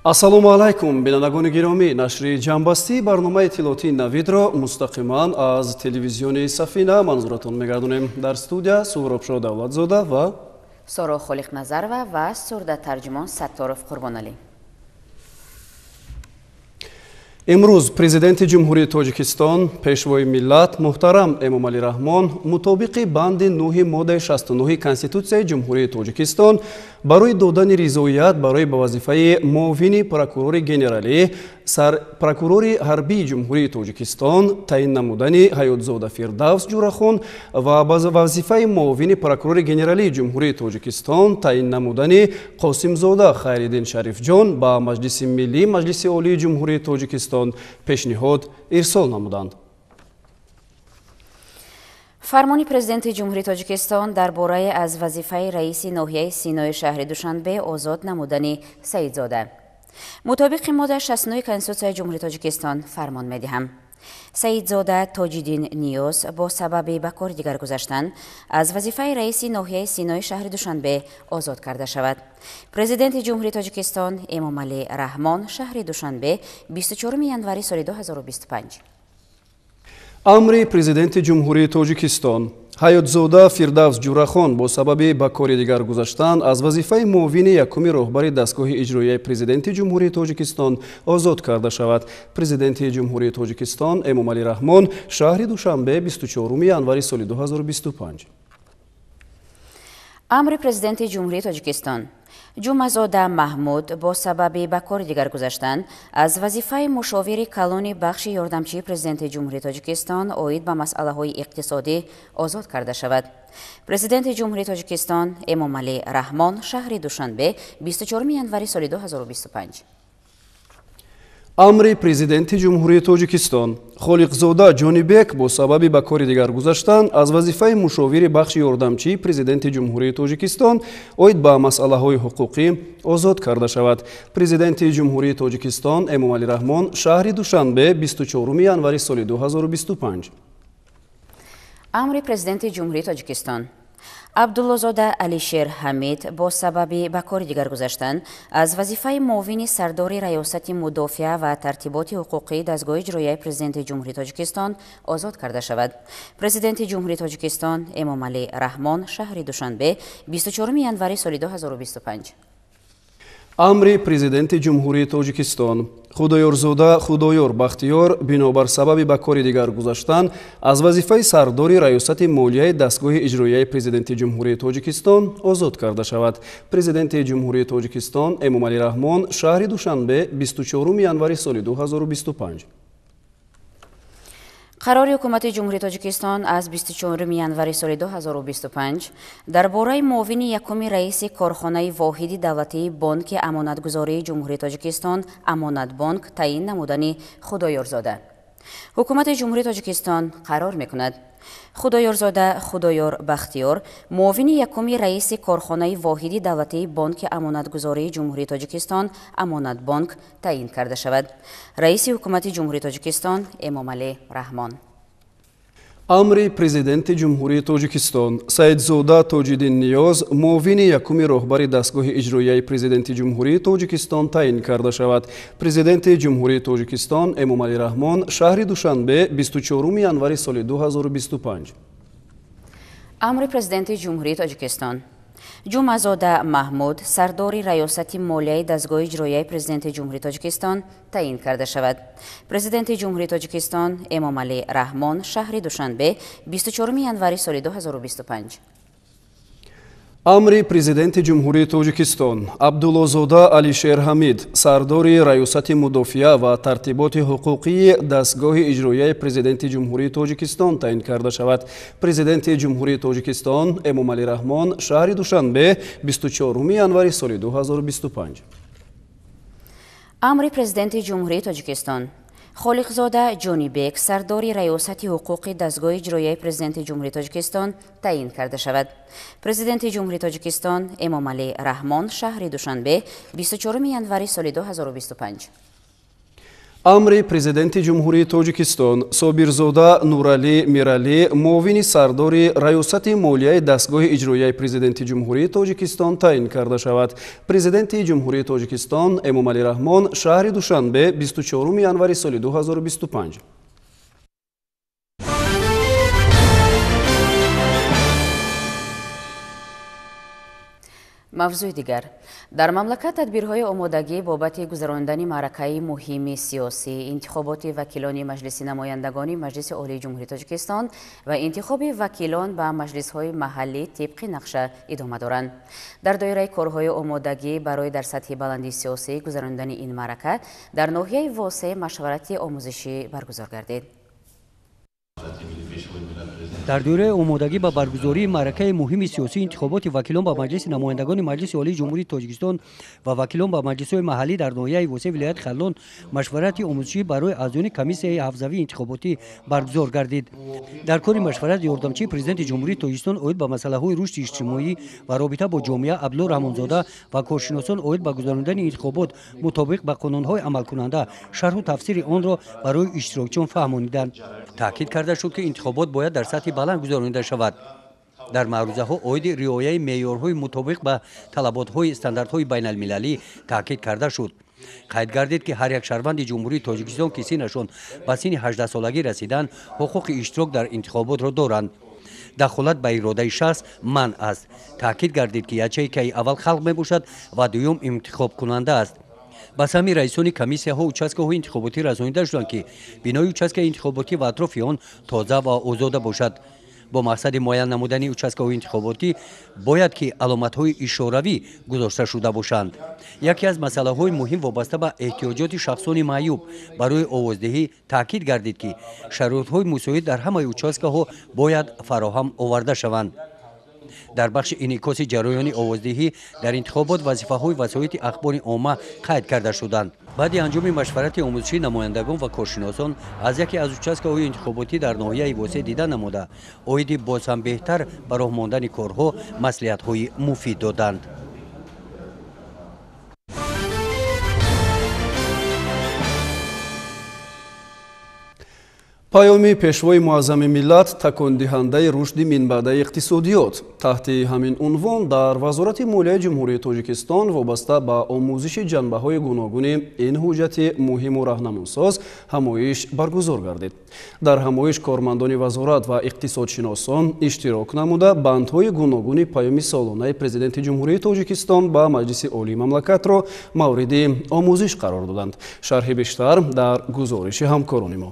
Ассалому алайкум, бинандагони гиромӣ. Нашри ҷамъбастии барномаи иттилоотии Навидро мустақиман аз телевизиони Сафина манзуратон мегардонем. Дар студия Суҳробшо Давлатзода ва Соро Холиқназарова ва сурдатарҷумон Сатторов Қурбоналӣ. Имрӯз Президенти Ҷумҳурии Тоҷикистон, Пешвои миллат муҳтарам Эмомалӣ Раҳмон мутобиқи банди 9 моддаи 69 Конститутсияи Ҷумҳурии Тоҷикистон барои додани ризоият барои ба вазифаи муовини прокурори генералӣ, сарпрокурори ҳарбии Ҷумҳурии Тоҷикистон таъин намудани Ҳаётзода Фирдавс Ҷурахон ва ба вазифаи муовини прокурори генералии Ҷумҳурии Тоҷикистон таъин намудани Қосимзода Хайриддин Шарифҷон ба Маҷлиси Миллӣ Маҷлиси Олии Ҷумҳурии Тоҷикистон пешниҳод ирсол намуданд. Фармони Президенти Ҷумҳурии Тоҷикистон дар бораи аз вазифаи раиси ноҳияи Синои шаҳри Душанбе озод намудани Саидзода. Мутобиқи моддаи 69 Конститутсияи Ҷумҳурии Тоҷикистон фармон медиҳам. Саидзода Тоҷиддин Ниёз бо сабаби ба кори дигар гузаштан аз вазифаи раиси ноҳияи Синои шаҳри Душанбе озод карда шавад. Президенти Ҷумҳурии Тоҷикистон Эмомалӣ Раҳмон, шаҳри Душанбе, 24 январи соли 2025. Амри Президенти Ҷумҳурии Тоҷикистон. Ҳаётзода Фирдавс Ҷурахон бо сабаби ба кори дигар гузаштан аз вазифаи муовини якуми роҳбари дастгоҳи иҷроияи Президенти Ҷумҳурии Тоҷикистон озод карда шавад. Президенти Ҷумҳурии Тоҷикистон Эмомалӣ Раҳмон, шаҳри Душанбе, 24 январи соли 2025. Амри Президенти Ҷумҳурии Тоҷикистон. Ҷумъазода Маҳмуд бо сабаби ба кори дигар гузаштан аз вазифаи мушовири калони бахши ёрдамчии Президенти Ҷумҳурии Тоҷикистон оид ба масъалаҳои иқтисодӣ озод карда шавад. Президенти Ҷумҳурии Тоҷикистон Эмомалӣ Раҳмон, шаҳри Душанбе, 24 январи соли 2025. Амри Президенти Ҷумҳурии Тоҷикистон. Холиқзода Ҷонибек бо сабаби ба кори дигар гузаштан аз вазифаи мушовири бахши ёрдамчии Президенти Ҷумҳурии Тоҷикистон оид ба масъалаҳои ҳуқуқӣ озод карда шавад. Президенти Ҷумҳурии Тоҷикистон Эмомалӣ Раҳмон, шаҳри Душанбе, 24 январи соли 2025. Амри Президенти Ҷумҳурии Тоҷикистон. Абдуллозода Алишер Ҳамид бо сабаби ба кори дигар гузаштан аз вазифаи муовини сардори Раёсати мудофиа ва тартиботи ҳуқуқии дастгоҳи иҷроияи Президенти Ҷумҳурии Тоҷикистон озод карда шавад. Президенти Ҷумҳурии Тоҷикистон Эмомалӣ Раҳмон, шаҳри Душанбе, 24 январи соли 2025. Амри Президенти Ҷумҳурии Тоҷикистон. Худоёрзода Худоёр Бахтиёр бинобар сабаби ба кори дигар гузаштан аз вазифаи сардори Раёсати молияи дастгоҳи иҷроияи Президенти Ҷумҳурии Тоҷикистон озод карда шавад. Президенти Ҷумҳурии Тоҷикистон Эмомалӣ Раҳмон, шаҳри Душанбе, 24 январи соли 2025. Қарори Ҳукумати Ҷумҳурии Тоҷикистон аз 24 январи соли 2025 дар бораи муовини якуми раиси корхонаи воҳиди давлатии Бонки Амонатгузории Ҷумҳурии Тоҷикистон Амонатбонк таъин намудани Худоёрзода. Ҳукумати Ҷумҳурии Тоҷикистон қарор мекунад. Худоёрзода Худоёр Бахтиёр муовини якуми раиси корхонаи воҳиди давлатии Бонки Амонатгузории Ҷумҳурии Тоҷикистон Амонатбонк таъин карда шавад. Раиси Ҳукумати Ҷумҳурии Тоҷикистон Эмомалӣ Раҳмон. Амри Президенти Ҷумҳурии Тоҷикистон. Саидзода Тоҷиддин Ниёз муовини якуми роҳбари дастгоҳи иҷроияи Президенти Ҷумҳурии Тоҷикистон таъин карда шавад. Президенти Ҷумҳурии Тоҷикистон Эмомалӣ Раҳмон, шаҳри Душанбе, 24 январи соли 2025. Амри Президенти Ҷумҳурии Тоҷикистон. Ҷумъазода Маҳмуд сардори Раёсати молияи дастгоҳи иҷроияи Президенти Ҷумҳурии Тоҷикистон таъин карда шавад. Президенти Ҷумҳурии Тоҷикистон Эмомалӣ Раҳмон, шаҳри Душанбе, 24 январи соли 2025. Амри Президенти Ҷумҳурии Тоҷикистон. Абдуллозода Алишер Ҳамид сардори Раёсати мудофиа ва тартиботи ҳуқуқии дастгоҳи иҷроияи Президенти Ҷумҳурии Тоҷикистон таъин карда шавад. Президенти Ҷумҳурии Тоҷикистон Эмомалӣ Раҳмон, шаҳри Душанбе, 24 январи соли 2025. Амри Президенти Ҷумҳурии Тоҷикистон. Холиқзода Ҷонибек сардори Раёсати ҳуқуқи дастгоҳи иҷроияи Президенти Ҷумҳурии Тоҷикистон таъин карда шавад. Президенти Ҷумҳурии Тоҷикистон Эмомалӣ Раҳмон, шаҳри Душанбе, 24 январи соли 2025. Амри Президенти Ҷумҳурии Тоҷикистон Собирзода Нуралӣ Миралӣ муовини сардори Раёсати молияи дастгоҳи иҷроияи Президенти Ҷумҳурии Тоҷикистон таъин карда шавад. Президенти Ҷумҳурии Тоҷикистон Эмомалӣ Раҳмон, шаҳри Душанбе, 24 январи соли 2025. Мавзӯи дигар. Дар мамлакат тадбирҳои омодагӣ бобати гузарондани маъракаи муҳими сиёсӣ, интихоботи вакилони Маҷлиси намояндагони Маҷлиси Олии Ҷумҳурии Тоҷикистон ва интихоби вакилон ба маҷлисҳои маҳаллӣ тибқи нақша идома доранд. Дар доираи корҳои омодагӣ барои дар сатҳи баланди сиёсӣ гузарондани ин маърака дар ноҳияи Восеъ машварати омӯзишӣ баргузор гардид. Дар доираи омодагӣ ба баргузории маъракаи муҳими сиёсии интихоботи вакилон ба Маҷлиси намояндагони Маҷлиси Олии Ҷумҳурии Тоҷикистон ва вакилон ба маҷлисҳои маҳаллӣ дар ноҳияи Восеъ вилояти Хатлон машварати омӯзишӣ барои аъзоёни комиссияи ҳавзавии интихоботӣ баргузор гардид. Дар кори машварат ёрдамчии Президенти Ҷумҳурии Тоҷикистон оид ба масъалаҳои рушди иҷтимоӣ ва робита бо ҷомеа Абдулло Раҳмонзода ва коршиносон оид ба гузарондани интихобот мутобиқ ба қонунҳои амалкунанда шарҳу тафсири онро барои иштирокчиён фаҳмониданд. Таъкид карда шуд, ки интихобот бояд дар сатҳи баланд гузаронида шавад. Дар маърузаҳо оиди риояи меъёрҳои мутобиқ ба талаботҳои стандартҳои байналмилалӣ таъкид карда шуд. Қайд гардид, ки ҳар як шаҳрванди Ҷумҳурии Тоҷикистон, ки синнашон ба синни 18-солагӣ расиданд, ҳуқуқи иштирок дар интихоботро доранд. Дахолат ба иродаи шахс манъ аст. Таъкид гардид, ки ячейкаи аввал халқ мебошад ва дуюм интихобкунанда аст. Ба саҳми раисони комиссияҳо участкаҳои интихоботӣ расонида шуданд, ки бинои участкаи интихоботӣ ва атрофи он тоза ва озода бошад. Бо мақсади муайян намудани участкаҳои интихоботӣ бояд ки аломатҳои ишоравӣ гузошта шуда бошанд. Яке аз масъалаҳои муҳим вобаста ба эҳтиёҷоти шахсони маъюб барои овоздиҳӣ таъкид гардид, ки шароитҳои мусоид дар ҳамаи участкаҳо бояд фароҳам оварда шаванд. Дар бахши инъикоси ҷараёни овоздиҳӣ дар интихобот вазифаҳои васоити ахбори омма қайд карда шуданд. Баъди анҷоми машварати омӯзишӣ намояндагон ва коршиносон аз яке аз участкаҳои интихоботӣ дар ноҳияи Восеъ дида намуда, оиди боз ҳам беҳтар ба роҳ мондани корҳо маслиҳатҳои муфид доданд. Паёми Пешвои Муаззами миллат такондиҳандаи рушди минбаъдаи иқтисодиёт. Таҳти ҳамин унвон дар Вазорати молияи Ҷумҳурии Тоҷикистон вобаста ба омӯзиши ҷанбаҳои гуногуни ин ҳуҷҷати муҳиму раҳнамунсоз ҳамоиш баргузор гардид. Дар ҳамоиш кормандони вазорат ва иқтисодшиносон иштирок намуда, бандҳои гуногуни паёми солонаи Президенти Ҷумҳурии Тоҷикистон ба Маҷлиси Олии мамлакатро мавриди омӯзиш қарор доданд. Шарҳи бештар дар гузориши ҳамкорони мо.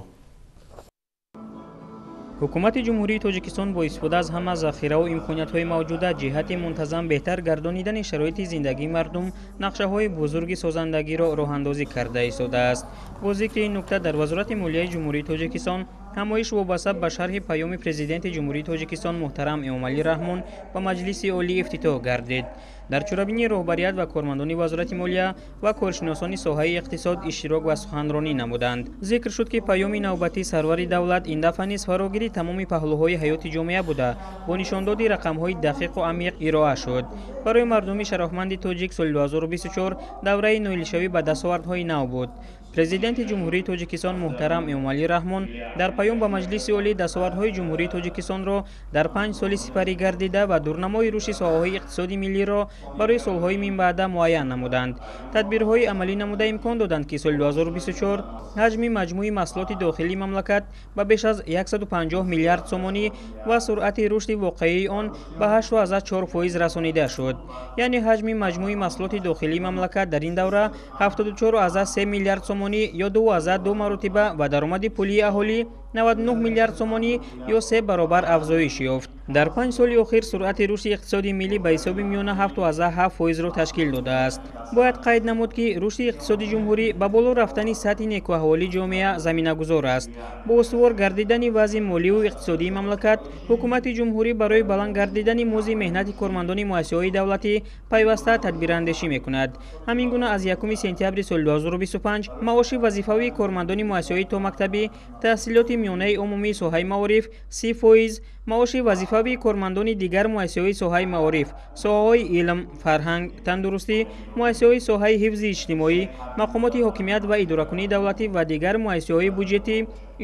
Ҳукумати Ҷумҳурии Тоҷикистон бо истифода аз ҳама захираву имкониятҳои мавҷуда ҷиҳати мунтазам беҳтар гардонидани шароити зиндагии мардум нақшаҳои бузурги созандагиро роҳандозӣ карда истодааст. Бо зикри ин нукта дар Вазорати молияи Ҷумҳурии Тоҷикистон ҳамоиш вобаста ба шарҳи паёми Президенти Ҷумҳурии Тоҷикистон муҳтарам Эмомалӣ Раҳмон ба Маҷлиси Олӣ ифтитоҳ гардид. Дар чорабинии роҳбарият ва кормандони Вазорати молия ва коршиносони соҳаи иқтисод иштирок ва суханронӣ намуданд. Зикр шуд, ки паёми навбатии сарвари давлат ин дафъа низ фарогири тамоми паҳлӯҳои ҳаёти ҷомеа буда, бо нишондоди рақамҳои дақиқу амиқ ироа шуд. Барои мардуми шарафманди тоҷик соли 2024 давраи ноилшавӣ ба дастовардҳои нав буд. Президенти Ҷумҳурии Тоҷикистон муҳтарам Эмомалӣ Раҳмон дар паём ба Маҷлиси Олӣ дастовардҳои Ҷумҳурии Тоҷикистонро дар 5 соли сипарӣ гардида ва дурнамои рушди соҳаҳои иқтисоди миллиро барои солҳои минбаъда муайян намуданд. Тадбирҳои амалӣ намуда имкон доданд, ки соли 2024 ҳаҷми маҷмӯи маҳсулоти дохилии мамлакат ба беш аз 150 миллиард сомонӣ ва суръати рушди воқеии он ба 8,4% расонида шуд. Яъне ҳаҷми маҷмӯи маҳсулоти дохилии мамлакат дар ин давра 74,3 миллиард сомонӣ ё 2,2 маротиба ва даромади пулии аҳолӣ 99 миллиард сомонӣ ё 3 баробар афзоиш ёфт. Дар 5 соли охир суръати рушди иқтисоди миллӣ ба ҳисоби миёна 7,7%-ро ташкил додааст. Бояд қайд намуд, ки рушди иқтисоди ҷумҳурӣ ба боло рафтани сатҳи некӯаҳволии ҷомеа заминагузор аст. Бо устувор гардидани вазъи моливу иқтисодии мамлакат, ҳукумати ҷумҳурӣ барои баланд гардидани музди меҳнати кормандони муассисаҳои давлатӣ пайваста тадбирандешӣ мекунад. Ҳамин гуна аз 1 сентябри соли 2025 маоши вазифавии кормандони муассисаҳои томактабӣ, таҳсилоти миёнаи умумии соҳаи маориф 30%, маоши вазифавии Музди иловавии кормандони дигар муассисаҳои соҳаи маориф, соҳаҳои илм, фарҳанг, тандурустӣ, муассисаҳои соҳаи ҳифзи иҷтимоӣ, мақомоти ҳокимият ва идоракунии давлатӣ ва дигар муассисаҳои буҷетӣ,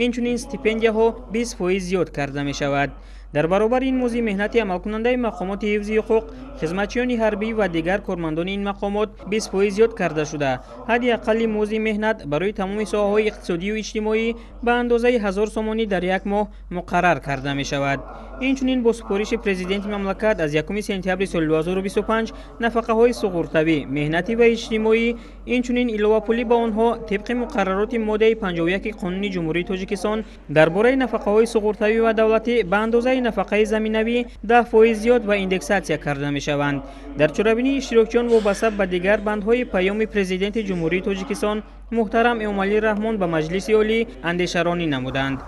инчунин стипендияҳо 20% зиёд карда мешавад. Дар баробари ин музди меҳнати амалкунандаи мақомоти ҳифзи ҳуқуқ, хизматчиёни ҳарбӣ ва дигар кормандони ин мақомот 20% зиёд карда шуда, ҳадди ақалли музди меҳнат барои тамоми соҳаҳои иқтисодию иҷтимоӣ ба андозаи 1000 сомонӣ дар як моҳ муқаррар карда мешавад. Инчунин бо супориши президенти мамлакат аз 1 сентябри соли 2025 нафақаҳои суғуртавӣ, меҳнатӣ ва иҷтимоӣ, инчунин иловапулӣ ба онҳо тибқи муқаррароти моддаи 51 Қонуни Ҷумҳурии Тоҷикистон дар бораи нафақаҳои суғуртавӣ ва давлатӣ ба андозаи нафақаи заминавӣ 10% зиёд ва индексатсия карда мешаванд. Дар чорабинии иштирокчиён вобаста ба дигар бандҳои паёми президенти Ҷумҳурии Тоҷикистон муҳтарам Эмомалӣ Раҳмон ба Маҷлиси Олӣ андешаронӣ намуданд.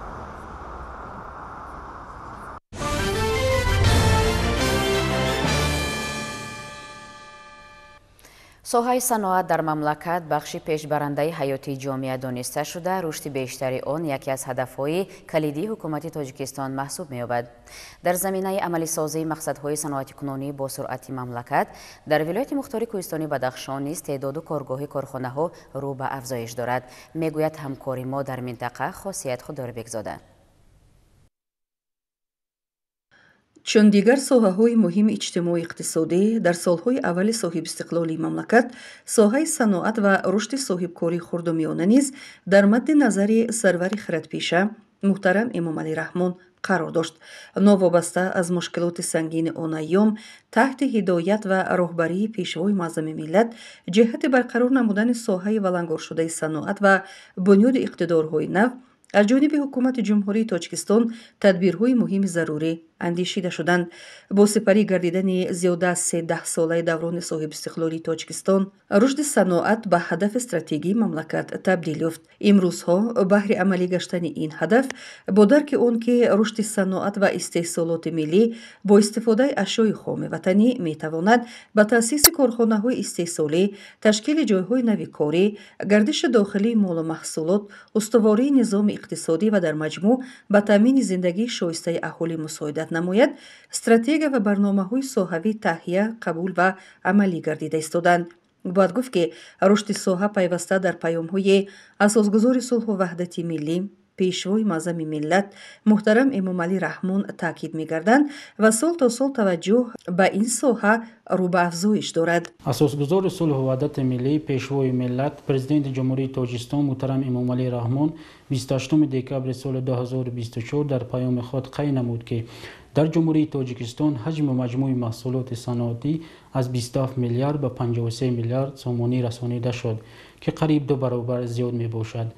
Соҳаи саноат дар мамлакат бахши пешбарандаи ҳаёти ҷомеа дониста шуда, рушди бештари он яке аз ҳадафҳои калидии ҳукумати Тоҷикистон маҳсуб меёбад. Дар заминаи амалисозии мақсадҳои саноатикунонӣ бо суръати мамлакат, дар вилояти мухтори кӯҳистони Бадахшон низ теъдоду коргоҳи корхонаҳо рӯ ба афзоиш дорад, мегӯяд ҳамкори мо дар минтақа Хосият Худорбекзода. Чун дигар соҳаҳои муҳими иҷтимоию иқтисодӣ, дар солҳои аввали соҳибистиқлолии мамлакат соҳаи саноат ва рушди соҳибкории хурду миёна низ дар мадди назари сарвари хиратпеша муҳтарам Эмомалӣ Раҳмон қарор дошт. Новобаста аз мушкилоти сангини он айём, таҳти ҳидоят ва роҳбарии Пешвои муаззами миллат ҷиҳати барқарор намудани соҳаи валангоршудаи саноат ва бунёди иқтидорҳои нав аз ҷониби ҳукумати Ҷумҳурии Тоҷикистон тадбирҳои муҳими зарурӣ андешида шуданд. Бо сипарӣ гардидани зиёда аз се даҳсолаи даврони соҳибистиқлолии Тоҷикистон, рушди саноат ба ҳадафи стратегии мамлакат табдил ёфт. Имрӯзҳо баҳри амалӣ гаштани ин ҳадаф, бо дарки он ки рушди саноат ва истеҳсолоти миллӣ бо истифодаи ашёи хоми ватанӣ метавонад ба таъсиси корхонаҳои истеҳсолӣ, ташкили ҷойҳои нави корӣ, гардиши дохилии молу маҳсулот, устувории низоми иқтисодӣ ва дар маҷмӯъ ба таъмини зиндагии шоистаи аҳолӣ мусоидат намояд, стратегия ва барномаҳои соҳавӣ таҳия, қабул ва амалӣ гардида истоданд. Бояд гуфт, ки рушди соҳа пайваста дар паёмҳои асосгузори сулҳу ваҳдати миллӣ, Пешвои муаззами миллат муҳтарам Эмомалӣ Раҳмон таъкид мегарданд ва сол то сол таваҷҷӯҳ ба ин соҳа рӯ ба афзоиш дорад. Асосгузори сулҳу ваҳдати миллӣ, Пешвои миллат, Президенти Ҷумҳурии Тоҷикистон муҳтарам Эмомалӣ Раҳмон 28 декабри соли 2024 дар паёми худ қайд намуд, ки дар Ҷумҳурии Тоҷикистон ҳаҷми маҷмӯи маҳсулоти саноатӣ аз 27 миллиард ба 53 миллиард сомонӣ расонида шуд, ки қариб ду баробар зиёд мебошад.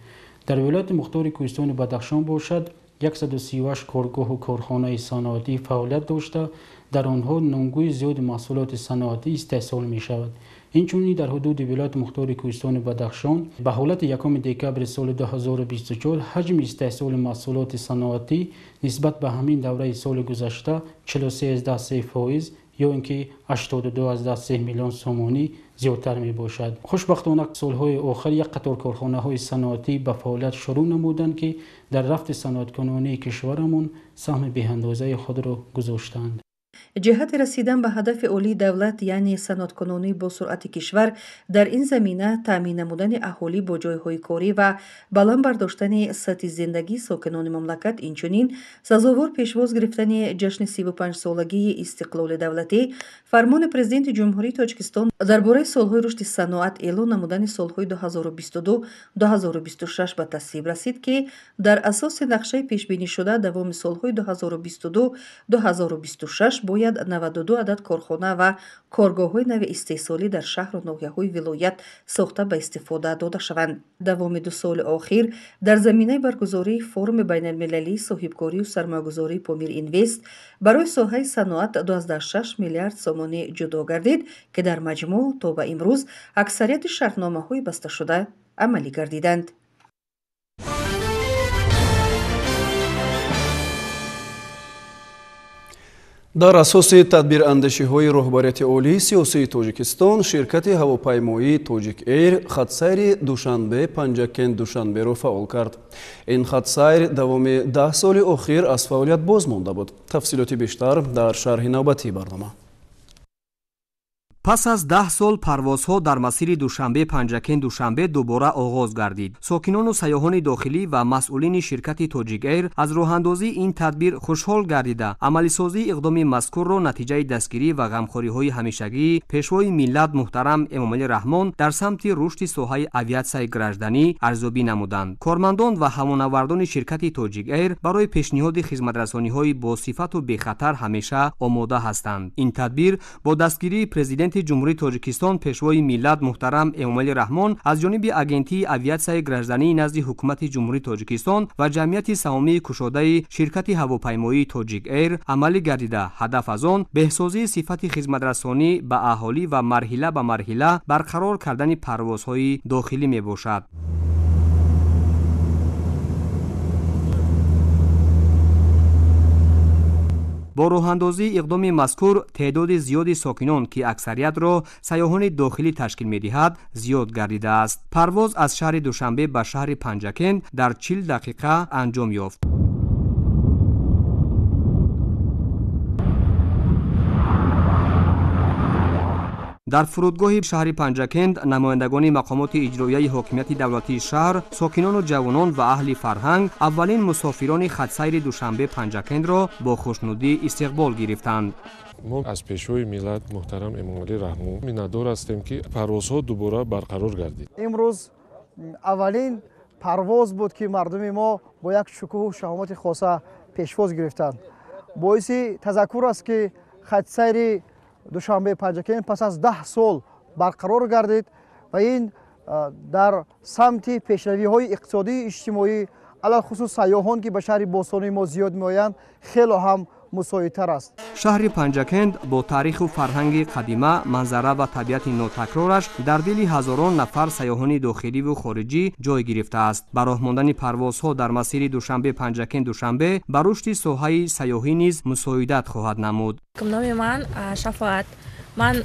Дар вилояти мухтори кӯҳистони Бадахшон бошад, 138 коргоҳу корхонаи саноатӣ фаъолият дошта, дар онҳо номгӯи зиёди маҳсулоти саноатӣ истеҳсол мешавад. Инчунин дар ҳудуди вилояти мухтори кӯҳистони Бадахшон ба ҳолати 1 декабри соли 2024 ҳаҷми истеҳсоли маҳсулоти саноатӣ нисбат ба ҳамин давраи соли гузашта 43,3% ё ин ки 82,3 миллион сомонӣ зиёдтар мебошад. Хушбахтона, солҳои охир як қатор корхонаҳои саноатӣ ба фаъолият шурӯъ намуданд, ки дар рафти саноаткунонии кишварамон саҳми беандозаи худро гузоштанд. Ҷиҳати расидан ба ҳадафи олии давлат, яъне саноаткунонии бо суръати кишвар, дар ин замина таъмин намудани аҳолӣ бо ҷойҳои корӣ ва баланд бардоштани сатҳи зиндагии сокинони мамлакат, инчунин сазовор пешвоз гирифтани ҷашни 35-солагии истиқлоли давлатӣ, фармони Президенти Ҷумҳурии Тоҷикистон дар бораи солҳои рушди саноат эълон намудани солҳои 2022-2026 ба тасвиб расид, ки дар асоси нақшаи пешбинишуда давоми солҳои 2022-2026 бояд 92 адад корхона ва коргоҳҳои нави истеҳсолӣ дар шаҳру ноҳияҳои вилоят сохта ба истифода дода шаванд. Давоми ду соли охир дар заминаи баргузории форуми байналмилалии соҳибкорию сармоягузории Помир Инвест барои соҳаи саноат 26 миллиард сомонӣ ҷудо гардид, ки дар маҷмӯъ то ба имрӯз аксарияти шартномаҳои басташуда амалӣ гардиданд. Дар асоси тадбирандешиҳои роҳбарияти олии сиёсии Тоҷикистон, ширкати ҳавопаймоии Тоҷик Эйр хатсайри Душанбе Панҷакент Душанберо фаъол кард. Ин хатсайр давоми 10 соли охир аз фаъолият боз монда буд. Тафсилоти бештар дар шарҳи навбатии барнома. Пас аз 10 сол парвозҳо дар масири Душанбе Панҷакент Душанбе дубора оғоз гардид. Сокинону сайёҳони дохилӣ ва масъулини ширкати Тоҷик Эйр аз роҳандозии ин тадбир хушҳол гардида, амалисозии иқдоми мазкурро натиҷаи дастгирӣ ва ғамхориҳои ҳамешагии Пешвои миллат муҳтарам Эмомалӣ Раҳмон дар самти рушди соҳаи авиатсияи гражданӣ арзёбӣ намуданд. Кормандон ва ҳавонавардони ширкати Тоҷик Эйр барои пешниҳоди хизматрасониҳои босифату бехатар ҳамеша омода ҳастанд. Ин тадбир бо дастгирии президенти Ҷумҳурии Тоҷикистон Пешвои миллат муҳтарам Эмомалӣ Раҳмон аз ҷониби Агентии авиатсияи граждании назди Ҳукумати Ҷумҳурии Тоҷикистон ва ҷамъияти саҳомии кушодаи ширкати ҳавопаймоии Тоҷик Эйр амалӣ гардида, ҳадаф аз он беҳсозии сифати хизматрасонӣ ба аҳолӣ ва марҳила ба марҳила барқарор кардани парвозҳои дохилӣ мебошад. Бо роҳандозии иқдоми мазкур теъдоди зиёди сокинон, ки аксариятро сайёҳони дохилӣ ташкил медиҳад, зиёд гардидааст. Парвоз аз шаҳри Душанбе ба шаҳри Панҷакент дар 40 дақиқа анҷом ёфт. Дар фурудгоҳи шаҳри Панҷакент намояндагони мақомоти иҷроияи ҳокимияти давлатии шаҳр, сокинону ҷавонон ва аҳли фарҳанг аввалин мусофирони хатсайри Душанбе Панҷакентро бо хушнудӣ истиқбол гирифтанд. Мо аз Пешвои миллат муҳтарам Эмомалӣ Раҳмон миннатдор ҳастем, ки парвозҳо дубора барқарор гардид. Имрӯз аввалин парвоз буд, ки мардуми мо бо як шукӯҳу шаҳомати хоса пешвоз гирифтанд. Боиси тазаккур аст, ки хатсайри Душанбе Панҷакент пас аз 10 сол барқарор гардид ва ин дар самти пешравиҳои иқтисодии иҷтимоӣ, алалхусус сайёҳон, ки ба шаҳри бостонии мо зиёд меоянд, хело ҳам мусоидтар аст. Шаҳри Панҷакент бо таъриху фарҳанги қадима, манзара ва табиати нотакрораш дар дили ҳазорон нафар сайёҳони дохиливу хориҷӣ ҷой гирифтааст. Ба роҳ мондани парвозҳо дар масири Душанбе Панҷакент Душанбе ба рушди соҳаи сайёҳӣ низ мусоидат хоҳад намуд. Номи ман Шафоат. Ман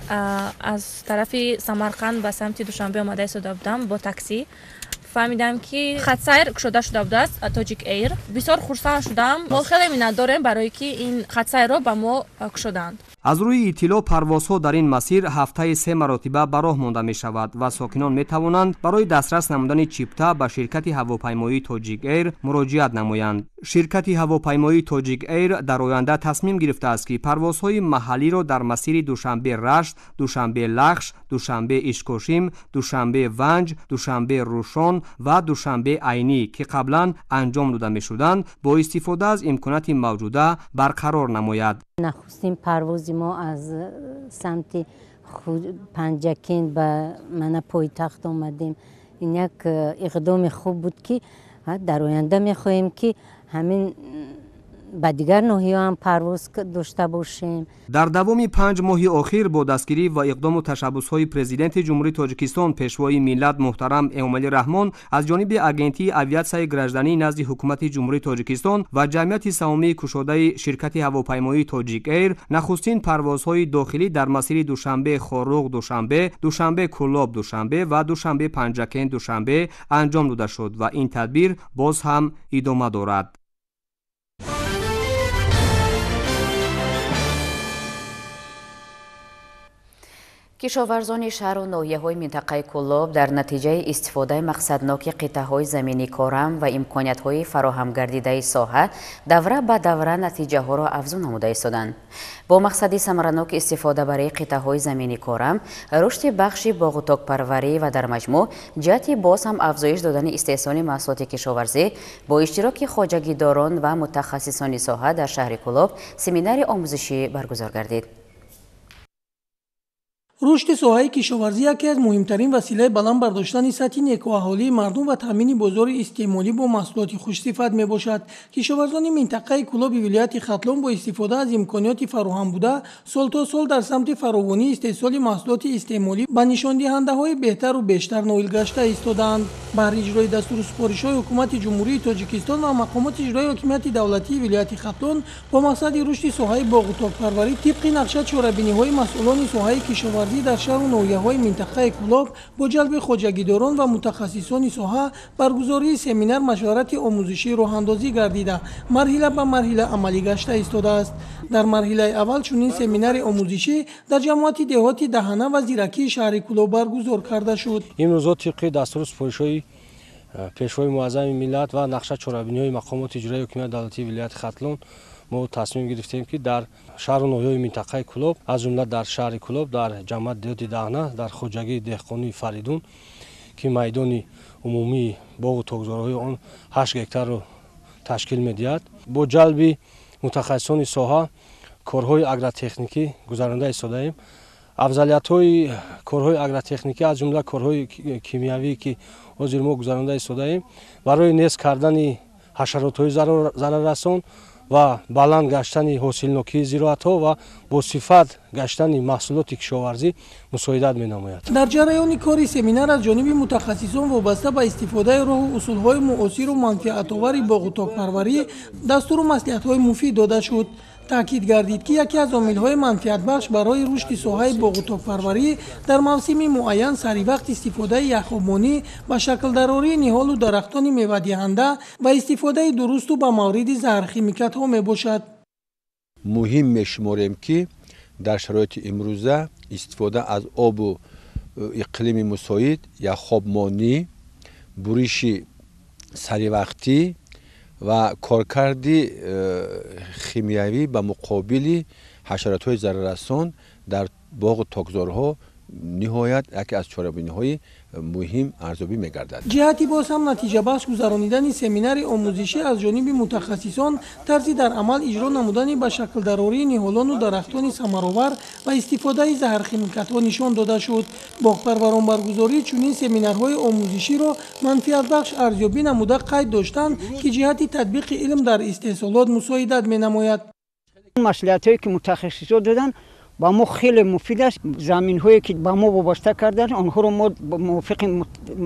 аз тарафи Самарқанд ба самти Душанбе омада истода будам бо такси. Фаҳмидам, ки хатсайр кушода шуда будааст Тоҷик Эйр. Бисёр хурсанд шудам. Мо хеле миннатдорем барое ки ин хатсайрро ба мо кушоданд. Аз рӯи иттилоъ, парвозҳо дар ин масир ҳафтаи 3 маротиба ба роҳ монда мешавад ва сокинон метавонанд барои дастрас намудани чипта ба ширкати ҳавопаймоии Тоҷик Эйр муроҷиат намоянд. Ширкати ҳавопаймоии Тоҷик Эйр дар оянда тасмим гирифтааст, ки парвозҳои маҳаллиро дар масири Душанбе Рашт, Душанбе Лахш, Душанбе Ишкошим, Душанбе Ванҷ, Душанбе Рушон ва Душанбе Айнӣ, ки қаблан анҷом дода мешуданд, бо истифода аз имконоти мавҷуда барқарор намояд. Нахустин парвози мо аз самти Панҷакент ба мана пойтахт омадем. Ин як иқдоми хуб буд, ки дар оянда мехоҳем, ки ҳамин ба дигар ноҳияҳо ҳам парвоз дошта бошем. Дар давоми 5 моҳи охир бо дастгирӣ ва иқдому ташаббусҳои Президенти Ҷумҳурии Тоҷикистон Пешвои миллат муҳтарам Эмомалӣ Раҳмон аз ҷониби Агентии авиатсияи граждании назди Ҳукумати Ҷумҳурии Тоҷикистон ва ҷамъияти саҳомии кушодаи ширкати ҳавопаймоии Тоҷик Эйр нахустин парвозҳои дохилӣ дар масири Душанбе Хоруғ Душанбе, Душанбе Кӯлоб Душанбе ва Душанбе Панҷакент Душанбе анҷом дода шуд ва ин тадбир боз ҳам идома дорад. Кишоварзони шаҳру ноҳияҳои минтақаи Кӯлоб дар натиҷаи истифодаи мақсадноки қитъаҳои замини корам ва имкониятҳои фароҳамгардидаи соҳа давра ба давра натиҷаҳоро афзун намуда истоданд. Бо мақсади самаранок истифода барои қитъаҳои замини корам, рушди бахши боғу токпарварӣ ва дар маҷмӯъ ҷиҳати боз ҳам афзоиш додани истеҳсоли маҳсулоти кишоварзӣ бо иштироки хоҷагидорон ва мутахассисони соҳа дар шаҳри Кӯлоб семинари омӯзишӣ баргузор гардид. Рушди соҳаи кишоварзӣ яке аз муҳимтарин василаи баланд бардоштани сатҳи некӯаҳолии мардум ва таъмини бозори истеъмолӣ бо маҳсулоти хушсифат мебошад. Кишоварзони минтақаи Кӯлоби вилояти Хатлон бо истифода аз имкониёти фароҳам буда сол то сол дар самти фаровонии истеҳсоли маҳсулоти истеъмолӣ ба нишондиҳандаҳои беҳтару бештар ноил гашта истодаанд. Баҳри иҷрои дастуру супоришҳои Ҳукумати Ҷумҳурии Тоҷикистон ва мақомоти иҷроии ҳокимияти давлатии вилояти Хатлон бо мақсади рушди соҳаи боғу токпарварӣ тибқи нақша чорабиниҳои масъулони соҳаи кишоварзӣ дар шаҳру ноҳияҳои минтақаи Кӯлоб бо ҷалби хоҷагидорон ва мутахассисони соҳа баргузории семинар машварати омӯзишӣ роҳандозӣ гардида, марҳила ба марҳила амалӣ гашта истодааст. Дар марҳилаи аввал чунин семинари омӯзишӣ дар ҷамоати деҳоти Даҳана ва Зиракии шаҳри Кӯлоб баргузор карда шуд. Имрӯзҳо тибқи дастуру супоришҳои Пешвои муаззами миллат ва нақша чорабиниҳои мақомоти иҷроии ҳокимияти давлатии вилояти Хатлон мо тасмим гирифтем, ки дар шаҳру ноҳияҳои минтақаи Кӯлоб, аз ҷумла дар шаҳри Кӯлоб, дар ҷамоати деҳоти Даҳана, дар хоҷагии деҳқонии Фаридун, ки майдони умумии боғу токзорҳои он 8 гектарро ташкил медиҳад, бо ҷалби мутахассисони соҳа корҳои агротехникӣ гузаронда истодаем. Афзалиятҳои корҳои агротехникӣ, аз ҷумла корҳои кимиявӣ, ки ҳозир мо гузаронда истодаем, барои нест кардани ҳашаротҳои зараррасон ва баланд гаштани ҳосилнокии зироатҳо ва бо сифат гаштани маҳсулоти кишоварзӣ мусоидат менамояд. Дар ҷараёни кори семинар аз ҷониби мутахассисон вобаста ба истифодаи роҳу усулҳои муосиру манфиатовари боғу токпарварӣ дастуру маслиҳатҳои муфид дода шуд. Таъкид гардид, ки яке аз омилҳои манфиатбахш барои рушди соҳаи боғу токпарварӣ дар мавсими муайян саривақт истифодаи яхобмонӣ ба шаклдарории ниҳолу дарахтони мевадиҳанда ва истифодаи дурусту ба мавриди заҳрхимикатҳо мебошад. Муҳим мешуморем, ки дар шароити имрӯза истифода аз обу иқлими мусоид, яхобмонӣ, буриши саривақтӣ ва коркарди химиявӣ ба муқобили ҳашаротҳои зараррасон дар боғу токзорҳо ниҳоят яке аз чорабиниҳои муҳим арзёбӣ мегардад. Ҷиҳати боз ҳам натиҷабахш гузаронидани семинари омӯзишӣ аз ҷониби мутахассисон тарзи дар амал иҷро намудани ба шаклдарории ниҳолону дарахтони самаровар ва истифодаи заҳрхимикатҳо нишон дода шуд. Боғпарварон баргузории чунин семинарҳои омӯзиширо манфиатбахш арзёбӣ намуда қайд доштанд, ки ҷиҳати татбиқи илм дар истеҳсолот мусоидат менамояд. Маслиҳатҳое ки мутахассисо доданд ба мо хеле муфид аст. Заминҳое ки ба мо вобаста карданд, онҳоро мо мувофиқи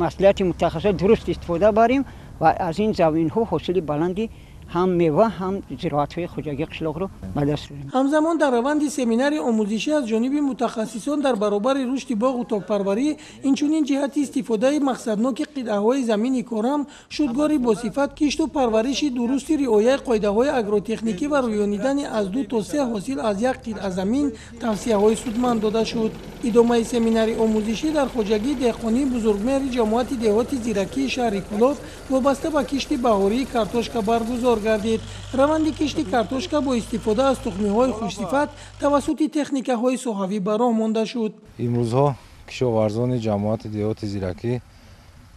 маслиҳати мутахассисон дуруст истифода барем ва аз ин заминҳо ҳосили баланди ҳам мева, ҳам зироатҳои хоҷагии қишлоқро ба даст орем. Ҳамзамон дар раванди семинари омӯзишӣ аз ҷониби мутахассисон дар баробари рушди боғу токпарварӣ инчунин ҷиҳати истифодаи мақсадноки қитъаҳои замини корам, шудгори босифат, кишту парвариши дурусти риояи қоидаҳои агротехникӣ ва рӯёнидани аз 2 то 3 ҳосил аз як қитъа замин тавсияҳои судманд дода шуд. Идомаи семинари омӯзишӣ дар хоҷагии деҳқонии Бузургмеҳри ҷамоати деҳоти Зиракии шаҳри Кӯлоб вобаста ба кишти баҳории картошка баргузор гардид. Раванди кишти картошка бо истифода аз тухмиҳои хушсифат тавассути техникаҳои соҳавӣ ба роҳ монда шуд. Имрӯзҳо кишоварзони ҷамоати деҳоти Зиракӣ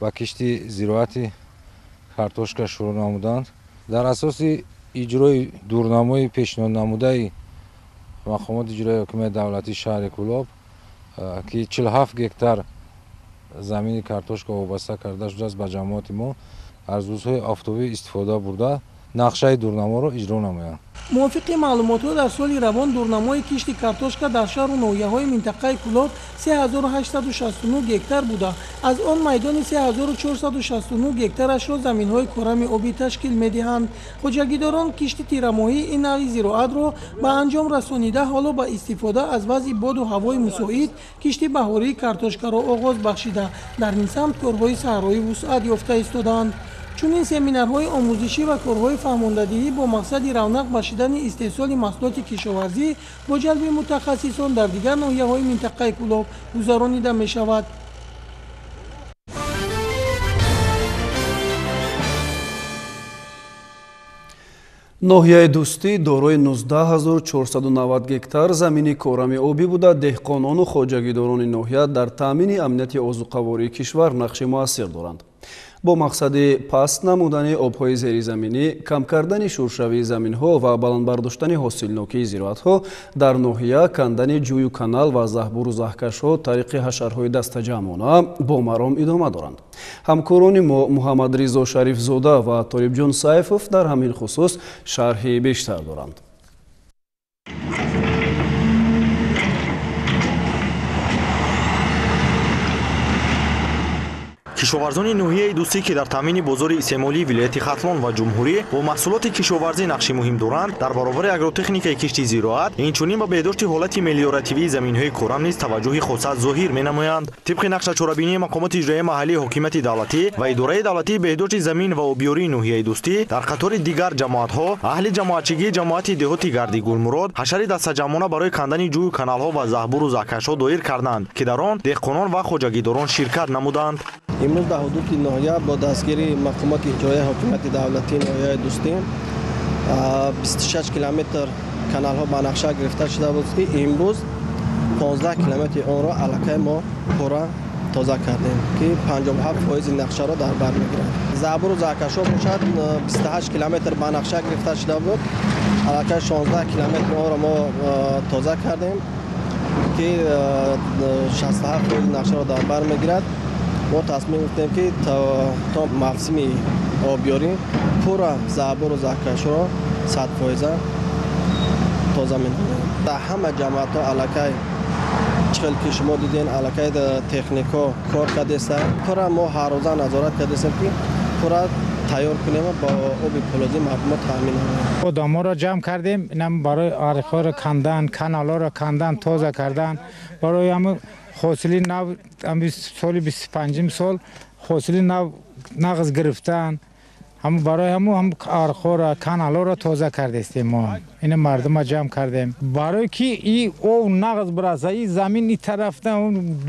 ба кишти зироати картошка шурӯъ намуданд. Дар асоси иҷрои дурнамои пешниҳоднамудаи мақомоти иҷроии ҳокимияти давлатии шаҳри Кӯлоб, ки 47 гектар замини картошка вобаста карда шудааст ба ҷамоати мо, аз рӯзҳои офтобӣ истифода бурда нақшаи дурнаморо иҷро намоянд. Мувофиқи маълумотҳо дар соли равон дурнамои кишти картошка дар шаҳру ноҳияҳои минтақаи Кӯлоб 3869 гектар буда, аз он майдони 3469 гектарашро заминҳои корами обӣ ташкил медиҳанд. Хоҷагидорон кишти тирамоҳии ин навъи зироатро ба анҷом расонида, ҳоло ба истифода аз вазъи боду ҳавои мусоид кишти баҳории картошкаро оғоз бахшида, дар ин самт корҳои саҳроӣ вусъат ёфта истодаанд. Чунин семинарҳои омӯзишӣ ва корҳои фаҳмондадиҳӣ бо мақсади равнақ бахшидани истеҳсоли маҳсулоти кишоварзӣ бо ҷалби мутахассисон дар дигар ноҳияҳои минтақаи Кӯлоб гузаронида мешавад. Ноҳияи Дӯстӣ дорои 19490 гектар замини корами обӣ буда, деҳқонону хоҷагидорони ноҳия дар таъмини амнияти озуқавории кишвар нақши муассир доранд. Бо мақсади паст намудани обҳои зеризаминӣ, кам кардани шуршавии заминҳо ва баланд бардоштани ҳосилнокии зироатҳо дар ноҳия кандани ҷӯю канал ва заҳбуру заҳкашҳо тариқи ҳашарҳои дастаҷамъона бо маром идома доранд. Ҳамкорони мо Муҳаммадризо Шарифзода ва Толибҷон Сайфов дар ҳамин хусус шарҳи бештар доранд. Кишоварзони ноҳияи Дӯстӣ, ки дар таъмини бозори истеъмолии вилояти Хатлон ва ҷумҳурӣ бо маҳсулоти кишоварзӣ нақши муҳим доранд, дар баробари агротехникаи кишти зироат, инчунин ба беҳдошти ҳолати мелиоративии заминҳои корам низ таваҷҷӯҳи хоса зоҳир менамоянд. Тибқи нақшачорабинии мақомоти иҷроияи маҳаллии ҳокимияти давлатӣ ва идораи давлатии беҳдошти замин ва обёрии ноҳияи Дӯстӣ, дар қатори дигар ҷамоатҳо аҳли ҷамоатчигии ҷамоати деҳоти Гарди Гулмурод ҳашари дастаҷамъона барои кандани ҷӯю каналҳо ва заҳбуру заҳкашҳо доир карданд, ки дар он деҳқонон ва хоҷагидорон ширкат намуданд. Имрӯз дар ҳудуди ноҳия бо дастгирии мақомоти иҷроияи ҳокимияти давлатии ноҳияи Дӯстӣ 26 километр каналҳо ба нақша гирифта шуда буд, ки имрӯз 15 километри онро аллакай мо пурра тоза кардем, ки 57% нақшаро дар бар мегирад. Заҳбуру заҳкашҳо бошад 28 километр ба нақша гирифта шуда буд, аллакай 16 километри онро мо тоза кардем, ки 67% нақшаро дар бар мегирад. Мо тасмим гирифтем, ки то мавсими обёрӣ пурра заҳбуру заҳкашҳоро 100% тоза менамоем. Дар ҳама ҷамоатҳо аллакай чӣ хел ки шумо диден, аллакай техникҳо кор кардеста. Пурра мо ҳаррӯза назорат кардестем, ки пурра тайёр кунем ва бо оби полозӣ мардумо таъмин намоем. Одаморо ҷамъ кардем, инам барои арихҳоро кандан, каналҳоро кандан, тоза кардан, барои ҳамун ҳосили нав, соли 25-м сол ҳосили нав нағз гирифтан, ҳам барои ҳамун ҳам архҳоро, каналҳоро тоза кардестем мо. Ина мардума ҷамъ кардем. Барои ки и ов нағз бираса, и замин и тарафта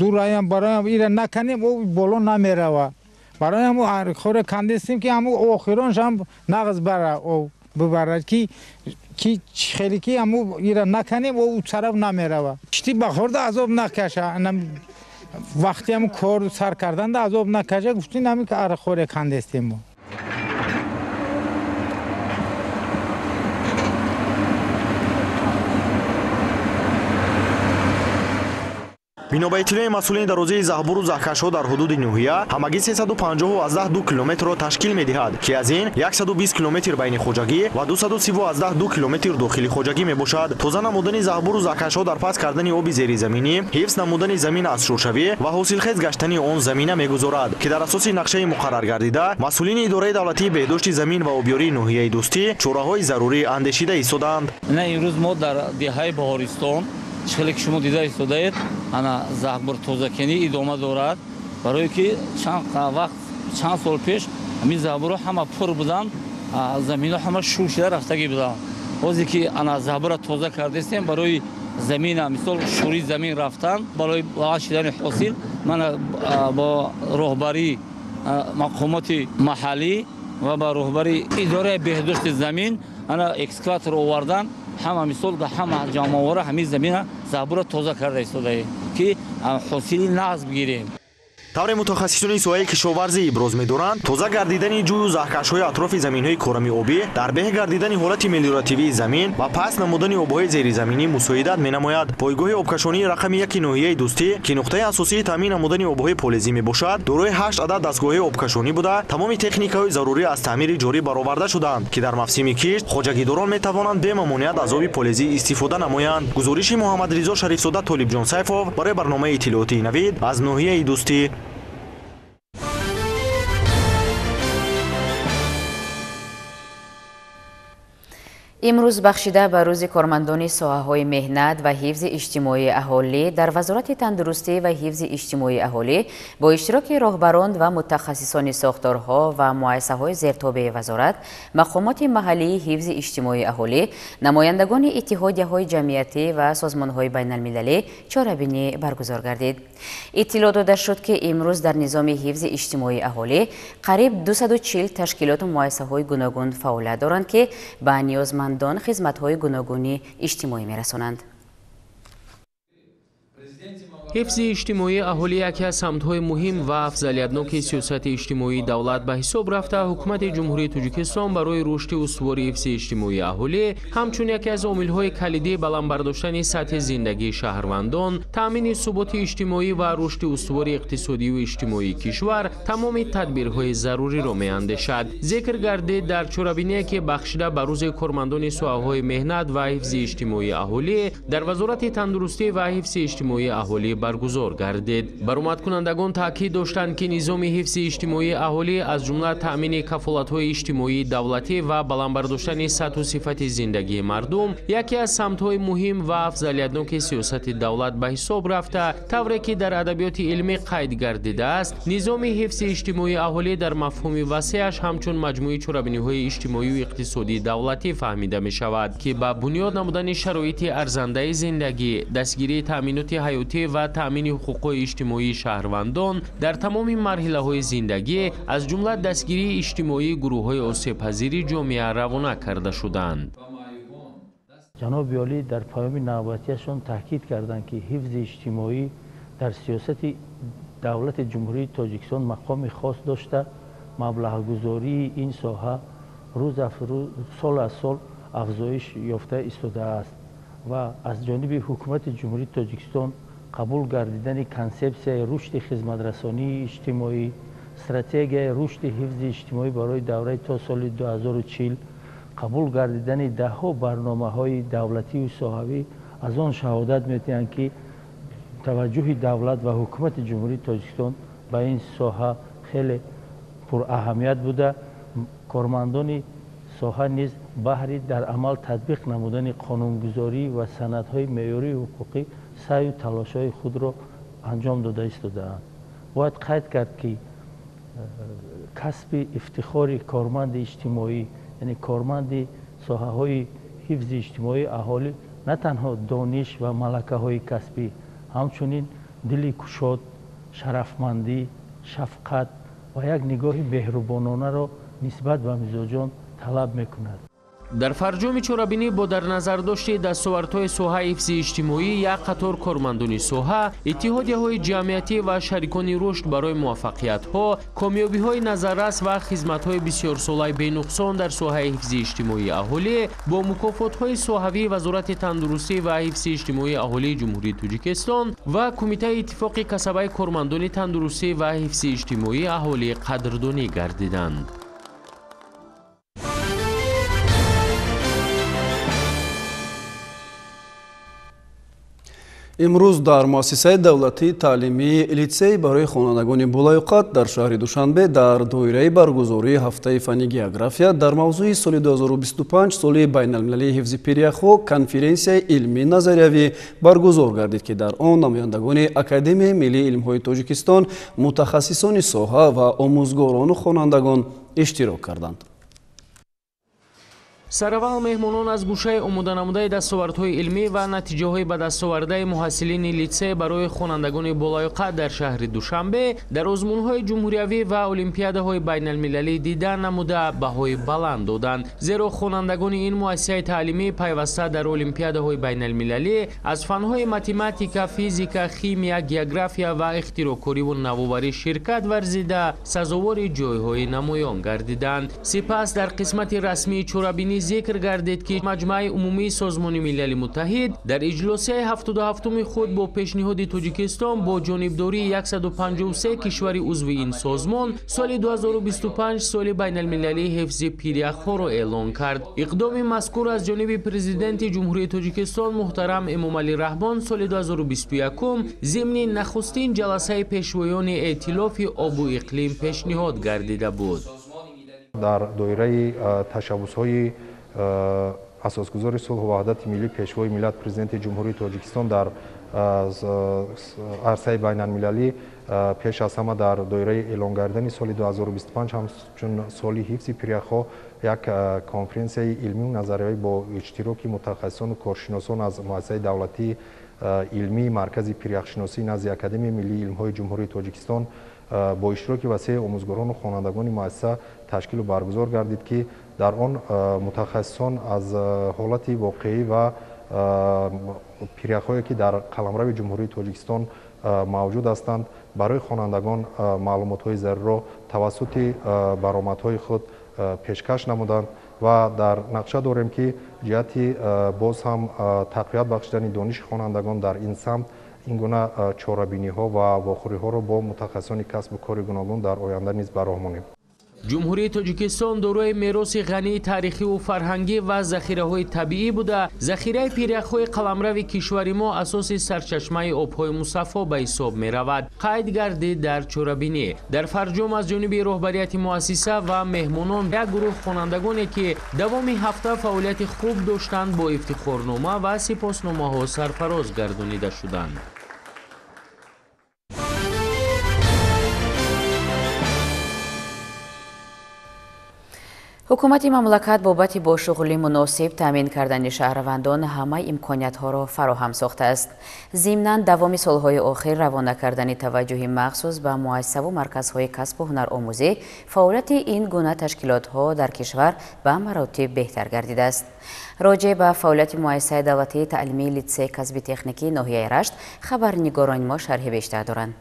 дураям, барои ира наканем, ов боло намерава. Барои ҳамун архҳоро кандестем, ки ҳамун охиронш ҳам нағз бара ов бибарад, ки хеле ки ҳамун ира наканем, ов тараф намерава. Кишти баҳорда азоб накаша, вақти ҳамун кор сар карданда азоб накаша, гуфтем ҳамин архҳоро кандестем мо. Бино ба иттилои масъулини дарозии заҳбуру заҳкашҳо дар ҳудуди ноҳия ҳамагӣ 350,2 километрро ташкил медиҳад, ки аз ин 120 километр байни хоҷагӣ ва 230,2 километр дохили хоҷагӣ мебошад. Тоза намудани заҳбуру заҳкашҳо дар паст кардани оби зеризаминӣ, ҳифз намудани замин аз шуршавӣ ва ҳосилхез гаштани он замина мегузорад, ки дар асоси нақшаи муқаррар гардида масъулини идораи давлатии беҳдошти замин ва обёрии ноҳияи Дӯстӣ чораҳои зарурӣ андешида истодаанд. Имрӯз мо дар деҳаи Баҳористон, хеле ки шумо дида истодаед, ана заҳбур тозакунӣ идома дорад, барое ки чанд вақт, чанд сол пеш ҳамин заҳбурҳо ҳама пур буданд, заминҳо ҳама шур шуда рафтагӣ буданд. Ҳозир ки ана заҳбурро тоза кардастем, барои замина, мисол шӯри замин рафтан, барои баланд шудани ҳосил, мана бо роҳбарии мақомоти маҳаллӣ ва ба роҳбарии идораи беҳдошти замин ана экскаватор овардан, ҳама мисол дар ҳама ҷамъовара ҳамин замина заҳбурро тоза карда истодаем, ки ҳосили нағз бигирем. Тавре мутахассисони соҳаи кишоварзӣ иброз медоранд, тоза гардидани ҷӯю заҳкашҳои атрофи заминҳои корами обӣ дар беҳ гардидани ҳолати мелиоративии замин ва паст намудани обҳои зеризаминӣ мусоидат менамояд. Пойгоҳи обкашонии рақами 1 ноҳияи Дӯстӣ, ки нуқтаи асосии таъмин намудани обҳои полезӣ мебошад, дорои 8 адад дастгоҳҳои обкашонӣ буда, тамоми техникаҳои зарурӣ аз таъмири ҷорӣ бароварда шуданд, ки дар мавсими кишт хоҷагидорон метавонанд бемамоният аз оби полезӣ истифода намоянд. Гузориши Муҳаммадризо Шарифзода, Толибҷон Сайфов барои барномаи иттилоотии Навид аз ноҳияи Дӯстӣ. Имрӯз бахшида ба рӯзи кормандони соҳаҳои меҳнат ва ҳифзи иҷтимоии аҳолӣ дар Вазорати тандурустӣ ва ҳифзи иҷтимоии аҳолӣ бо иштироки роҳбарон ва мутахассисони сохторҳо ва муассисаҳои зертобеи вазорат, мақомоти маҳаллии ҳифзи иҷтимоии аҳолӣ, намояндагони иттиҳодияҳои ҷамъиятӣ ва созмонҳои байналмилалӣ чорабинӣ баргузор гардид. Иттилоъ дода шуд, ки имрӯз дар низоми ҳифзи иҷтимоии аҳолӣ қариб 240 ташкилоту муассисаҳои гуногун фаъолият доранд, ки ба ниёзмандон хизматҳои гуногуни иҷтимоӣ мерасонанд. Ҳифзи иҷтимоии аҳолӣ яке аз самтҳои муҳим ва афзалиятноки сиёсати иҷтимоии давлат ба ҳисоб рафта, ҳукумати Ҷумҳурии Тоҷикистон барои рушди устувори ҳифзи иҷтимоии аҳолӣ ҳамчун яке аз омилҳои калидии баланд бардоштани сатҳи зиндагии шаҳрвандон, таъмини суботи иҷтимоӣ ва рушди устувори иқтисодию иҷтимоии кишвар тамоми тадбирҳои заруриро меандешад. Зикр гардид дар чорабиние ки бахшида ба рӯзи кормандони соҳаҳои меҳнат ва ҳифзи иҷтимоии аҳолӣ дар Вазорати тандурустӣ ва ҳифзи иҷтимоии аҳолӣ баргузор гардид. Баромадкунандагон таъкид доштанд, ки низоми ҳифзи иҷтимоии аҳолӣ, аз ҷумла таъмини кафолатҳои иҷтимоии давлатӣ ва баланд бардоштани сатҳу сифати зиндагии мардум яке аз самтҳои муҳим ва афзалиятноки сиёсати давлат ба ҳисоб рафта, тавре ки дар адабиёти илмӣ қайд гардидааст, низоми ҳифзи иҷтимоии аҳолӣ дар мафҳуми васеаш ҳамчун маҷмӯи чорабиниҳои иҷтимоию иқтисодии давлатӣ фаҳмида мешавад, ки ба бунёд намудани шароити арзандаи зиндагӣ, дастгирии таъминоти ҳаётӣ ва таъмини ҳуқуқҳои иҷтимоии шаҳрвандон дар тамоми марҳилаҳои зиндагӣ, аз ҷумла дастгирии иҷтимоии гурӯҳҳои осебпазири ҷомеа равона карда шуданд. Ҷаноби олӣ дар паёми навбатиашон таъкид карданд, ки ҳифзи иҷтимоӣ дар сиёсати давлати Ҷумҳурии Тоҷикистон мақоми хос дошта, маблағгузории ин соҳа рӯз аз рӯз, сол аз сол афзоиш ёфта истодааст ва аз ҷониби ҳукумати Ҷумҳурии Тоҷикистон қабул гардидани консепсияи рушди хизматрасонии иҷтимоӣ, стратегияи рушди ҳифзи иҷтимоӣ барои давраи то соли 2040, қабул гардидани даҳҳо барномаҳои давлатию соҳавӣ аз он шаҳодат медиҳанд, ки таваҷҷӯҳи давлат ва ҳукумати Ҷумҳурии Тоҷикистон ба ин соҳа хеле пураҳамият буда, кормандони соҳа низ баҳри дар амал татбиқ намудани қонунгузорӣ ва санадҳои меъёрии ҳуқуқӣ саъю талошҳои худро анҷом дода истодаанд. Бояд қайд кард, ки касби ифтихори корманди иҷтимоӣ, яъне корманди соҳаҳои ҳифзи иҷтимоии аҳолӣ, на танҳо дониш ва малакаҳои касбӣ, ҳамчунин дили кушод, шарафмандӣ, шафқат ва як нигоҳи меҳрубононаро нисбат ба мизоҷон талаб мекунад. Дар фарҷоми чорабинӣ бо дар назардошти дастовардҳои соҳаи ҳифзи иҷтимоӣ як қатор кормандони соҳа, иттиҳодияҳои ҷамъиятӣ ва шарикони рушд барои муваффақиятҳо, комёбиҳои назаррас ва хизматҳои бисёрсолаи бенуқсон дар соҳаи ҳифзи иҷтимоии аҳолӣ бо мукофотҳои соҳавии Вазорати тандурустӣ ва ҳифзи иҷтимоии аҳолии Ҷумҳурии Тоҷикистон ва Кумитаи иттифоқи касабаи кормандони тандурустӣ ва ҳифзи иҷтимоии аҳолӣ қадрдонӣ гардиданд. Имрӯз дар муассисаи давлатии таълимии литсей барои хонандагони болаёқат дар шаҳри Душанбе дар доираи баргузории ҳафтаи фанни география дар мавзӯи соли 2025 соли байналмилалии ҳифзи пиряхҳо конференсияи илмӣ назариявӣ баргузор гардид, ки дар он намояндагони Академияи миллии илмҳои Тоҷикистон, мутахассисони соҳа ва омӯзгорону хонандагон иштирок карданд. Сараввал меҳмонон аз гӯшаи омоданамудаи дастовардҳои илмӣ ва натиҷаҳои ба дастовардаи муҳассилини литсей барои хонандагони болаёқат дар шаҳри Душанбе дар озмунҳои ҷумҳуриявӣ ва олимпиадаҳои байналмилалӣ дида намуда баҳои баланд доданд. Зеро хонандагони ин муассисаи таълимӣ пайваста дар олимпиадаҳои байналмилалӣ аз фанҳои математика, физика, химия, география ва ихтироъкориву навоварӣ ширкат варзида сазовори ҷойҳои намоён гардиданд. Сипас дар қисмати расмии чорабинӣ зикр гардид, ки Маҷмааи умумии Созмони Милали Муттаҳид дар иҷлосияи 77-уми худ бо пешниҳоди Тоҷикистон бо ҷонибдории 153 кишвари узви ин созмон соли 2025 соли байналмилалии ҳифзи пиряхҳоро эълон кард. Иқдоми мазкур аз ҷониби Президенти Ҷумҳурии Тоҷикистон муҳтарам Эмомалӣ Раҳмон соли 2021 зимни нахустин ҷаласаи пешвоёни эътилофи обу иқлим пешниҳод гардида буд. Дар доираи ташаббусҳои асосгузори сулҳу ваҳдати миллӣ, Пешвои миллат, Президенти Ҷумҳурии Тоҷикистон дар арсаи байналмилалӣ пеш аз ҳама дар доираи эълон гардидани соли 2025 ҳамчун соли ҳифзи пиряхҳо як конференсияи илмию назариявӣ бо иштироки мутахассисону коршиносон аз муассисаи давлатии илмии Маркази пиряхшиносӣ назди Академияи миллии илмҳои Ҷумҳурии Тоҷикистон бо иштироки васеи омӯзгорону хонандагони муассиса ташкилу баргузор гардид, ки дар он мутахассисон аз ҳолати воқеӣ ва пиряхҳое, ки дар қаламрави Ҷумҳурии Тоҷикистон мавҷуд ҳастанд, барои хонандагон маълумотҳои заруриро тавассути баромадҳои худ пешкаш намуданд ва дар нақша дорем, ки ҷиҳати боз ҳам тақвият бахшидани дониши хонандагон дар ин самт ин гуна чорабиниҳо ва вохӯриҳоро бо мутахассисони касбу кори гуногун дар оянда низ ба роҳ монем. Ҷумҳурии Тоҷикистон дорои мероси ғании таърихиву фарҳангӣ ва захираҳои табиӣ буда, захираи пиряхҳои қаламрави кишвари мо асоси сарчашмаи обҳои мусаффо ба ҳисоб меравад. Қайд гардид дар чорабинӣ. Дар фарҷом аз ҷониби роҳбарияти муассиса ва меҳмонон як гурӯҳ хонандагоне, ки давоми ҳафта фаъолияти хуб доштанд, бо ифтихорнома ва сипосномаҳо сарфароз гардонида шуданд. Ҳукумати мамлакат бобати бо шуғли муносиб таъмин кардани шаҳрвандон ҳамаи имкониятҳоро фароҳам сохтааст. Зимнан давоми солҳои охир равона кардани таваҷҷӯҳи махсус ба муассисаву марказҳои касбу ҳунаромӯзӣ, фаъолияти ин гуна ташкилотҳо дар кишвар ба маротиб беҳтар гардидааст. Роҷеъ ба фаъолияти муассисаи давлатии таълимии литсей касби техникии ноҳияи Рашт хабарнигорони мо шарҳи бештар доранд.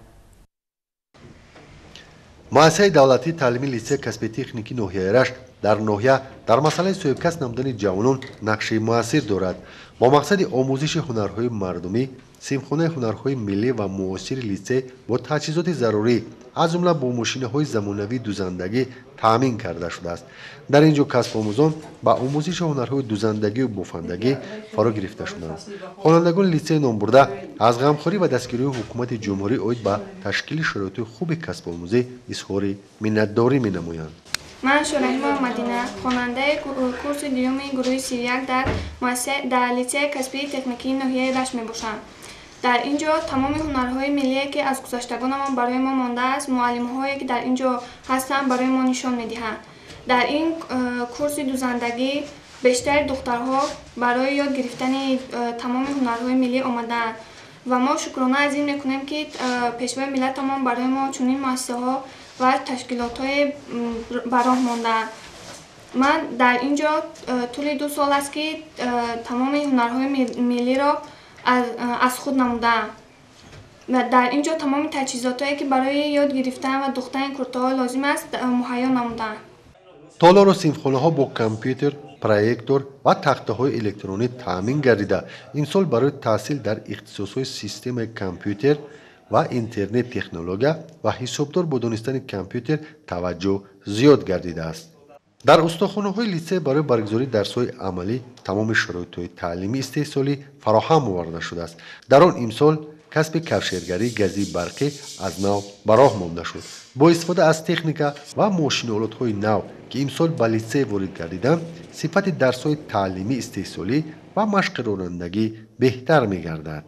Муассисаи давлатии таълимии литсей касби техникии ноҳияи Рашт дар ноҳия дар масъалаи соҳибкасб намудани ҷавонон нақши муассир дорад. Бо мақсади омӯзиши ҳунарҳои мардумӣ, синфхонаи ҳунарҳои миллӣ ва муосири литсей бо таҷҳизоти зарурӣ, аз ҷумла бо мошинаҳои замонавии дузандагӣ таъмин карда шудааст. Дар ин ҷо касбомӯзон ба омӯзиши ҳунарҳои дузандагию бофандагӣ фаро гирифта шуданд. Хонандагони литсеи номбурда аз ғамхорӣ ва дастгирии ҳукумати ҷумҳурӣ оид ба ташкили шароити хуби касбомӯзӣ изҳори миннатдорӣ менамоянд. Ман Шораҳимова Мадина, хонандаи курси дуюми гурӯҳи 31 дар литсеи касбии техникии ноҳияи Рашт мебошам. Дар ин ҷо тамоми ҳунарҳои миллие, ки аз гузаштагонамон барои мо мондааст, муаллимҳое, ки дар ин ҷо ҳастанд, барои мо нишон медиҳанд. Дар ин курси дузандагӣ бештари духтарҳо барои ёд гирифтани тамоми ҳунарҳои миллӣ омадаанд ва мо шукрона аз ин мекунем, ки пешвои миллатамон барои мо чунин муассисаҳо ва ташкилотҳое ба роҳ мондаанд. Ман дар ин ҷо тӯли 2 сол аст, ки тамоми ҳунарҳои миллиро аз худ намудаам. Дар ин ҷо тамоми таҷҳизотҳое, ки барои ёд гирифтан ва духтани куртаҳо лозим аст, муҳайё намудаам. Толору синфхонаҳо бо компютер, проектор ва тахтаҳои электронӣ таъмин гардида, имсол барои таҳсил дар ихтисосҳои системаи компютер ва интернет технология ва ҳисобдор бо донистани компютер таваҷҷӯҳ зиёд гардидааст. Дар устохонаҳои литсей барои баргузории дарсҳои амалӣ тамоми шароитҳои таълимии истеҳсолӣ фароҳам оварда шудааст. Дар он имсол касби кавшергарии газии барқӣ аз нав ба роҳ монда шуд. Бо истифода аз техника ва мошинолотҳои нав, ки имсол ба литсей ворид гардиданд, сифати дарсҳои таълимии истеҳсолӣ ва машқи ронандагӣ беҳтар мегардад.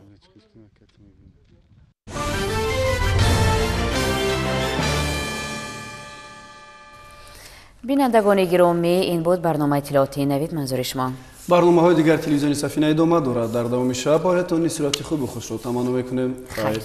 Бинандагони гиромӣ, ин буд барномаи иттилоотии Навид. Манзури шумо. Барномаҳои дигар телевизиони Сафина идома дорад. Дар давоми шаб бароятон истироҳати хубу хушро таманно мекунем. Хайр.